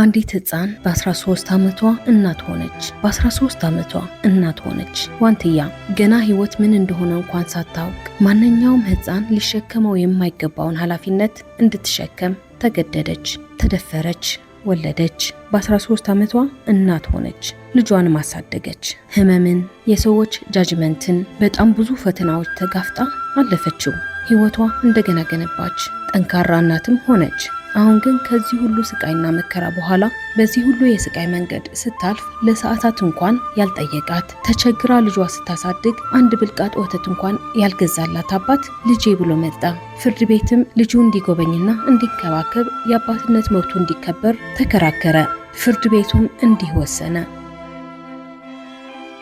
አንዲት ህፃን በ13 ዓመቷ እናት ሆነች። በ13 ዓመቷ እናት ሆነች። ዋንትያ ገና ህይወት ምን እንደሆነ እንኳን ሳታውቅ ማንኛውም ህፃን ሊሸከመው የማይገባውን ኃላፊነት እንድትሸከም ተገደደች። ተደፈረች፣ ወለደች። በ13 ዓመቷ እናት ሆነች። ልጇንም አሳደገች። ህመምን፣ የሰዎች judgment ን፣ በጣም ብዙ ፈተናዎች ተጋፍጣ አለፈችው። ህይወቷ እንደገና ገነባች። ጠንካራ እናትም ሆነች። አሁን ግን ከዚህ ሁሉ ስቃይና መከራ በኋላ፣ በዚህ ሁሉ የስቃይ መንገድ ስታልፍ ለሰዓታት እንኳን ያልጠየቃት፣ ተቸግራ ልጇ ስታሳድግ አንድ ብልቃጥ ወተት እንኳን ያልገዛላት አባት ልጄ ብሎ መጣ። ፍርድ ቤትም ልጁ እንዲጎበኝና እንዲንከባከብ የአባትነት መብቱ እንዲከበር ተከራከረ። ፍርድ ቤቱም እንዲህ ወሰነ።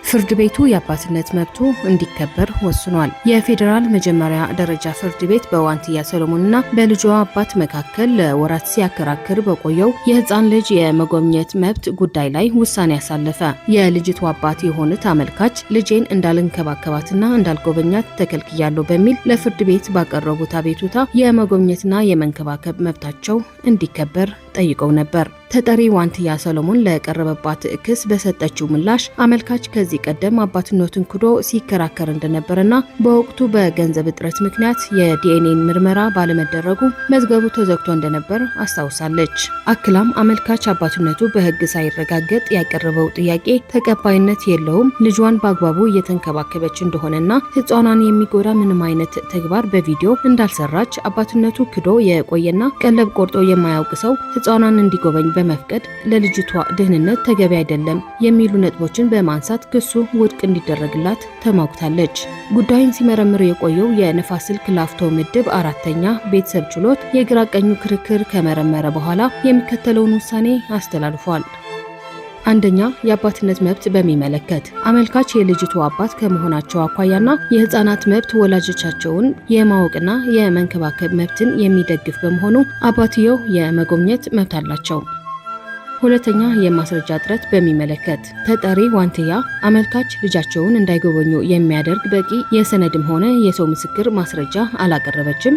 ፍርድ ቤቱ የአባትነት መብቱ እንዲከበር ወስኗል። የፌዴራል መጀመሪያ ደረጃ ፍርድ ቤት በዋንትያ ሰሎሞንና በልጇ አባት መካከል ለወራት ሲያከራክር በቆየው የህፃን ልጅ የመጎብኘት መብት ጉዳይ ላይ ውሳኔ ያሳለፈ። የልጅቱ አባት የሆኑት አመልካች ልጄን እንዳልንከባከባትና እንዳልጎበኛት ተከልክያለሁ በሚል ለፍርድ ቤት ባቀረቡት አቤቱታ የመጎብኘትና የመንከባከብ መብታቸው እንዲከበር ጠይቀው ነበር። ተጠሪ ዋንትያ ሰሎሞን ለቀረበባት ክስ በሰጠችው ምላሽ አመልካች ከዚህ ቀደም አባትነቱን ክዶ ሲከራከር እንደነበረና በወቅቱ በገንዘብ እጥረት ምክንያት የዲኤንኤን ምርመራ ባለመደረጉ መዝገቡ ተዘግቶ እንደነበር አስታውሳለች። አክላም አመልካች አባትነቱ በሕግ ሳይረጋገጥ ያቀረበው ጥያቄ ተቀባይነት የለውም፣ ልጇን በአግባቡ እየተንከባከበች እንደሆነና ሕፃኗን የሚጎዳ ምንም አይነት ተግባር በቪዲዮ እንዳልሰራች፣ አባትነቱ ክዶ የቆየና ቀለብ ቆርጦ የማያውቅ ሰው ሕፃኗን እንዲጎበኝ በመፍቀድ ለልጅቷ ደህንነት ተገቢ አይደለም የሚሉ ነጥቦችን በማንሳት ክሱ ውድቅ እንዲደረግላት ተሟግታለች። ጉዳዩን ሲመረምር የቆየው የንፋስ ስልክ ላፍቶ ምድብ አራተኛ ቤተሰብ ችሎት የግራ ቀኙ ክርክር ከመረመረ በኋላ የሚከተለውን ውሳኔ አስተላልፏል። አንደኛ፣ የአባትነት መብት በሚመለከት አመልካች የልጅቱ አባት ከመሆናቸው አኳያና የህፃናት መብት ወላጆቻቸውን የማወቅና የመንከባከብ መብትን የሚደግፍ በመሆኑ አባትየው የመጎብኘት መብት አላቸው። ሁለተኛ፣ የማስረጃ እጥረት በሚመለከት ተጠሪ ዋንትያ አመልካች ልጃቸውን እንዳይጎበኙ የሚያደርግ በቂ የሰነድም ሆነ የሰው ምስክር ማስረጃ አላቀረበችም።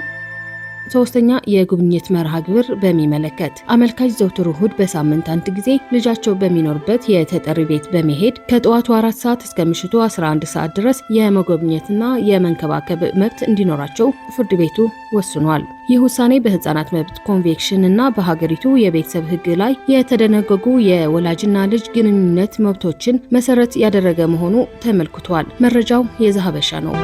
ሶስተኛ፣ የጉብኝት መርሃ ግብር በሚመለከት አመልካች ዘውትር እሁድ በሳምንት አንድ ጊዜ ልጃቸው በሚኖርበት የተጠሪ ቤት በመሄድ ከጠዋቱ 4 ሰዓት እስከ ምሽቱ 11 ሰዓት ድረስ የመጎብኘትና የመንከባከብ መብት እንዲኖራቸው ፍርድ ቤቱ ወስኗል። ይህ ውሳኔ በህፃናት መብት ኮንቬንሽን እና በሀገሪቱ የቤተሰብ ሕግ ላይ የተደነገጉ የወላጅና ልጅ ግንኙነት መብቶችን መሰረት ያደረገ መሆኑ ተመልክቷል። መረጃው የዘሀበሻ ነው።